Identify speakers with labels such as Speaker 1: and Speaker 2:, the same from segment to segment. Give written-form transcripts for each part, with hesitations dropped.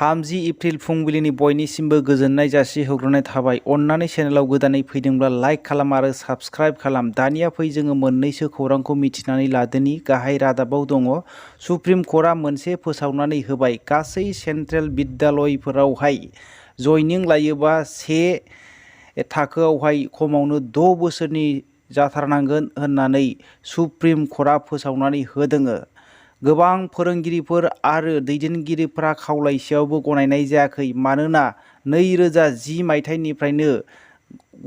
Speaker 1: 30 April फुंबिलिनि बयनिसिमबो गोजोननाय जासिहरग्रोनाय थाबाय। अन्नानै चेनेलाव गोदानै फैदोंब्ला लाइक खालाम आरो साबस्क्राइब खालाम। दानिया फै जोङो मोननैसो खौरांखौ मिथिनानै लादोनि। गाहाय रादाबाव दङ, सुप्रिम कर्टआ मोनसे फोसावनानै होबाय। गासै सेन्ट्रेल बिद्यालयफोरावहाय जयनिं लायोबा से थाखोआवहाय खमावनो 6 बोसोरनि जाथारनांगोन होननानै सुप्रिम कर्टआ फोसावनानै होदों। गोबां फोरोंगिरिफोर आरो दैदेनगिरिफोरा खावलायसेयावबो गनायनाय जायाखै, मानोना 2010 मायथाइनिफ्रायनो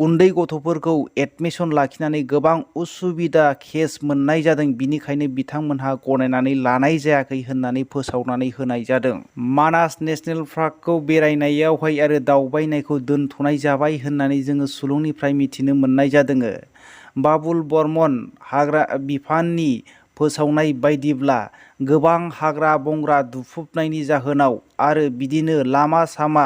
Speaker 1: उन्दै गथ'फोरखौ एडमिशन लाखिनानै गोबां उसुबिदा केस मोननाय जादों। बिनिखायनो बिथांमोनहा गनायनानै लानाय जायाखै होननानै फोसावनानै होनाय जादों। मानास नेशनेल पार्कखौ बेरायनायावहाय आरो दावबायनायखौ दोनथ'नाय जाबाय होननानै जोङो सुलुंनिफ्राय मिथिनो मोननाय जादों। बाबुल बर्मन हाग्रा बिफाननि फोसावनाय बायदिब्ला गोबां हाग्रा बंग्रा दुफुबनायनि जाहोनाव आरो बिदिनो लामा सामा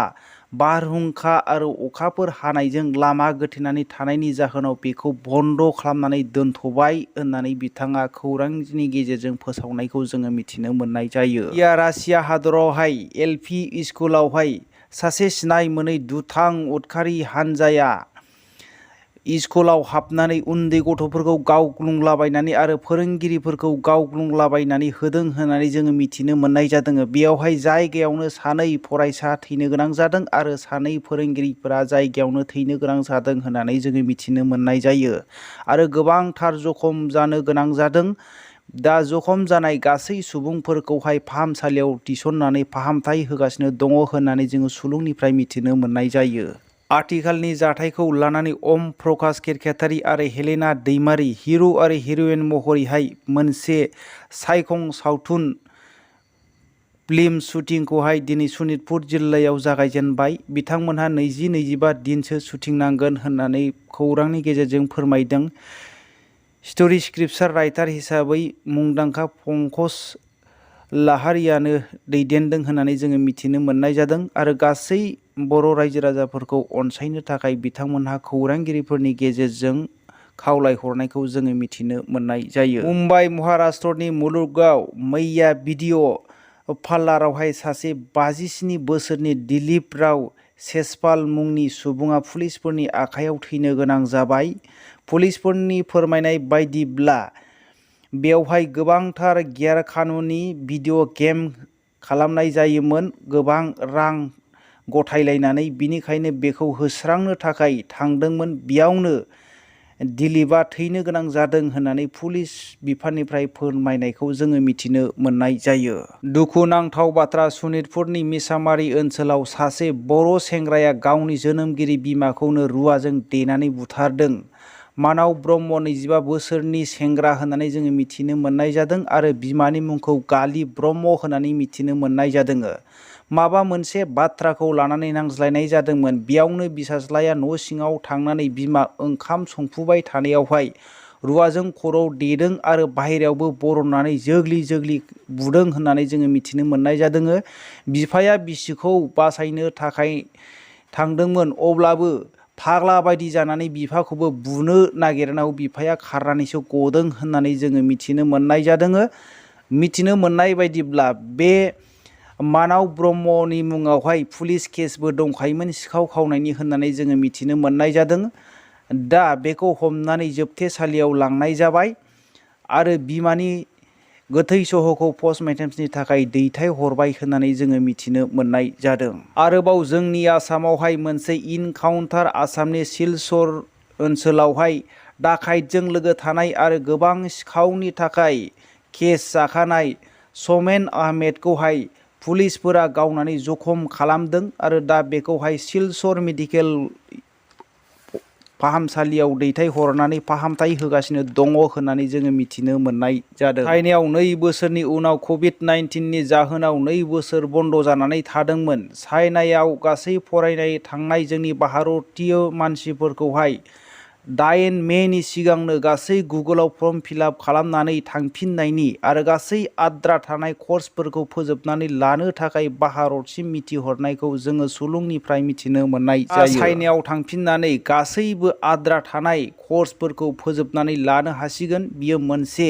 Speaker 1: बारहुंखा आरो अखाफोर हानायजों लामा गोथेनानै थानायनि जाहोनाव बेखौ बन्द' खालामनानै दोनथ'बाय होननानै बिथाङा खौरांनि गेजेरजों फोसावनायखौ जोङो मिथिनो मोननाय जायो। रासिया हादरावहाय एलपि स्कुलावहाय सासे सिनाय मोनै दुथां उदखारि हानजाया स्कुलाव हाबनानै उन्दै गथ'फोरखौ गावग्लुंलाबायनानै आरो फोरोंगिरिफोरखौ गावग्लुंलाबायनानै होदों होननानै जोङो मिथिनो मोननाय जादों। बेयावहाय जायगायावनो 2 फरायसा थैनो गोनां जादों आरो 2 फोरोंगिरिफोरा जायगायावनो थैनो गोनां जादों होननानै जोङो मिथिनो मोननाय जायो आरो गोबांथार जखम जानो गोनां जादों। दा जखम जानाय गासै सुबुंफोरखौहाय फाहामसालियाव थिसननानै फाहामथाय होगासिनो दङ होननानै जोङो सुलुंनिफ्राय मिथिनो मोननाय जायो। आथिखालनि जाथायखौ लानानै ओम प्रकाश केरकेटारि आरो हेलेना दैमारि हिर' आरो हिर'इन महरैहाय मोनसे सायखं सावथुन फिल्म शुटिंखौहाय दिनै सनितपुर जिल्लायाव जागायजेनबाय। बिथांमोनहा 20-25 दिनसो शुटिं नांगोन होननानै खौरांनि गेजेरजों फोरमायदों। स्ट'री स्क्रिप्ट राइटार हिसाबै मुंदांखा पंकज लाहारियानो दैदेनदों होननानै जोङो मिथिनो मोननाय जादों आरो गासै बर' रायजो राजाफोरखौ अनसायनो थाखाय बिथांमोनहा खौरांगिरिफोरनि गेजेरजों खावलायहरनायखौ जोङो मिथिनो मोननाय जायो। मुम्बाइ महाराष्ट्रनि मुलुगाव मैया भिडिअ' पार्लारावहाय सासे 57 बोसोरनि दिलीप राव सेसपाल मुंनि सुबुङा पुलिसफोरनि आखायाव थैनो गोनां जाबाय। पुलिसफोरनि फोरमायनाय बायदिब्ला बेवहाय गोबांथार गैरकानुनी भिडिअ' गेम खालामनाय जायोमोन, गोबां रां गथायलायनानै। बिनिखायनो बेखौ होस्रांनो थाखाय थांदोंमोन। बेयावनो दिलीपआ थैनो गोनां जादों होननानै पुलिस बिफाननिफ्राय फोरमायनायखौ जोङो मिथिनो मोननाय जायो। दुखुनांथाव बाथ्रा, सनितपुरनि मिसामारि ओनसोलाव सासे बर' सेंग्राया गावनि जोनोमगिरि बिमाखौनो रुवाजों देनानै बुथारदों। मानाव ब्रह्म 25 बोसोरनि सेंग्रा होननानै जोङो मिथिनो मोननाय जादों आरो बिमानि मुंखौ गालि ब्रह्म होननानै मिथिनो मोननाय जादों। माबा मोनसे बाथ्राखौ लानानै नांज्लायनाय जादोंमोन। बेयावनो बिसाज्लाया न' सिङाव थांनानै बिमा ओंखाम संफुबाय थानायावहाय रुवाजों खर'आव देदों आरो बाहेरायावबो बरननानै जोग्लि जोग्लि बुदों होननानै जोङो मिथिनो मोननाय जादों। बिफाया बिसिखौ बासायनो थाखाय थांदोंमोन, अब्लाबो फाग्ला बायदि जानानै बिफाखौबो बुनो नागिरनायाव बिफाया खारनानैसो गदों होननानै जोङो मिथिनो मोननाय जादों। मिथिनो मोननाय बायदिब्ला बे मानाव ब्रह्मनि मुङावहाय पुलिस केसबो दंखायोमोन, सिखाव खावनायनि होननानै जोङो मिथिनो मोननाय जादों। दा बेखौ हमनानै जोबथेसालियाव लांनाय जाबाय आरो बिमानि गोथै सहखौ पस्टमर्टेमनि थाखाय दैथायहरबाय होननानै जोङो मिथिनो मोननाय जादों। आरोबाव जोंनि आसामावहाय मोनसे इनकाउन्टार, आसामनि सिलचर ओनसोलावहाय डाकाइतजों लोगो थानाय आरो गोबां सिखावनि थाखाय केस जाखानाय समेन आहमेदखौहाय पुलिसफोरा गावनानै जखम खालामदों आरो दा बेखौहाय सिलचर मेडिकेल फाहामसालियाव दैथायहरनानै फाहामथाय होगासिनो दङ होननानै जोङो मिथिनो मोननाय जादों। चाइनायाव 2 बोसोरनि उनाव कभिड-19नि जाहोनाव 2 बोसोर बन्द' जानानै थादोंमोन। चाइनायाव गासै फरायनाय थांनाय जोंनि भारतीय मानसिफोरखौहाय 8 मेनि सिगांनो गासै गुगोलाव फर्म फिलआप खालामनानै थांफिननायनि आरो गासै आद्रा थानाय कर्सफोरखौ फोजोबनानै लानो थाखाय भारतसिम मिथिहरनायखौ जोङो सुलुंनिफ्राय मिथिनो मोननाय जायो। चाइनायाव थांफिननानै गासैबो आद्रा थानाय कर्सफोरखौ फोजोबनानै लानो हासिगोन। बियो मोनसे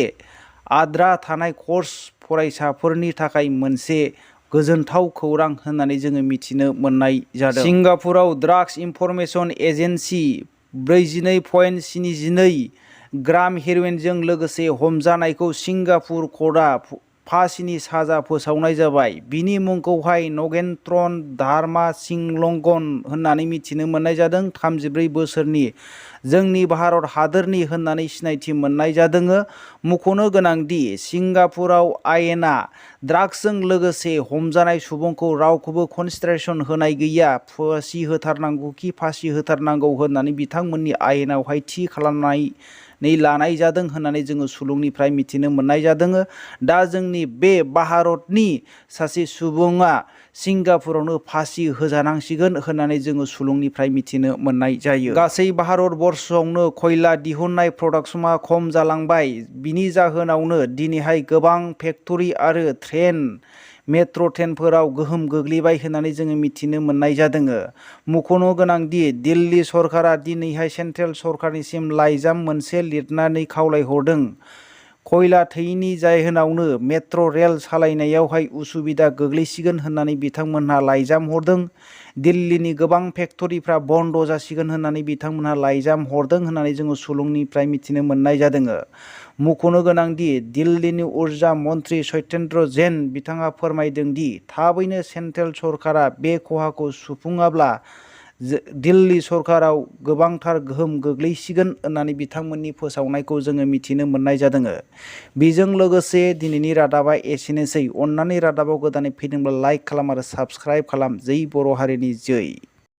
Speaker 1: आद्रा थानाय कर्स फरायसाफोरनि थाखाय मोनसे गोजोनथाव खौरां होननानै जोङो मिथिनो मोननाय जादों। सिंगापुराव ड्राग्स इनफरमेशन एजेन्सि 42.72 ग्राम हेर'इनजों लोगोसे हमजानायखौ सिंगापुर कर्टआ फासिनि साजा फोसावनाय जाबाय। बिनि मुंखौहाय नगेन्द्रन धर्मासिंलंगन होननानै मिथिनो मोननाय जादों। 34 बोसोरनि जोंनि भारत हादोरनि होननानै सिनायथि मोननाय जादों। मख'नो गोनांदि सिंगापुराव आयेना ड्राग्सजों लोगोसे हमजानाय सुबुंखौ रावखौबो कनसिडारेसन होनाय गैया। फासि होथारनांगौखि फासि होथारनांगौ होननानै बिथांमोननि आयेनावहाय थि खालामनानै लानाय जादों होननानै जोङो सुलुंनिफ्राय मिथिनो मोननाय जादों। दा जोंनि बे भारतनि सासे सुबुङा सिंगापुरावनो फासि होजानांसिगोन होननानै जोङो सुलुंनिफ्राय मिथिनो मोननाय जायो। गासै भारत बर्षआवनो खयला दिहुननाय प्रडाक्शना खम जालांबाय। बिनि जाहोनावनो दिनैहाय गोबां फेक्टरि आरो ट्रेन मेट्र' ट्रेनफोराव गोहोम गोग्लैबाय होननानै जोङो मिथिनो मोननाय जादों। मख'नो गोनांदि दिल्ली सरकारा दिनैहाय सेन्ट्रेल सरकारनिसिम लाइजाम मोनसे लिरनानै खावलायहरदों। खयला थोयैनि जाहोनावनो मेट्र' रेल सालायनायावहाय उसुबिदा गोग्लैसिगोन होननानै बिथांमोनहा लाइजाम हरदों। दिल्लीनि गोबां फेक्टरिफ्रा बन्द' जासिगोन होननानै बिथांमोनहा लाइजाम हरदों होननानै जोङो सुलुंनिफ्राय मिथिनो मोननाय जादों। मख'नो गोनांदि दिल्लीनि उर्जा मन्त्रि सत्येन्द्र जैन बिथाङा फोरमायदों दि थाबैनो सेन्ट्रेल सरकारा बे खहाखौ सुफुङाब्ला दिल्ली सरकाराव गोबांथार गोहोम गोग्लैसिगोन होननानै बिथांमोननि फोसावनायखौ जोङो मिथिनो मोननाय जादों। बेजों लोगोसे दिनैनि रादाबा एसेनोसै। अन्नानै रादाबाव गोदानै फैदोंब्ला लाइक खालाम आरो साबस्क्राइब खालाम। जै बर' हारिनि जै।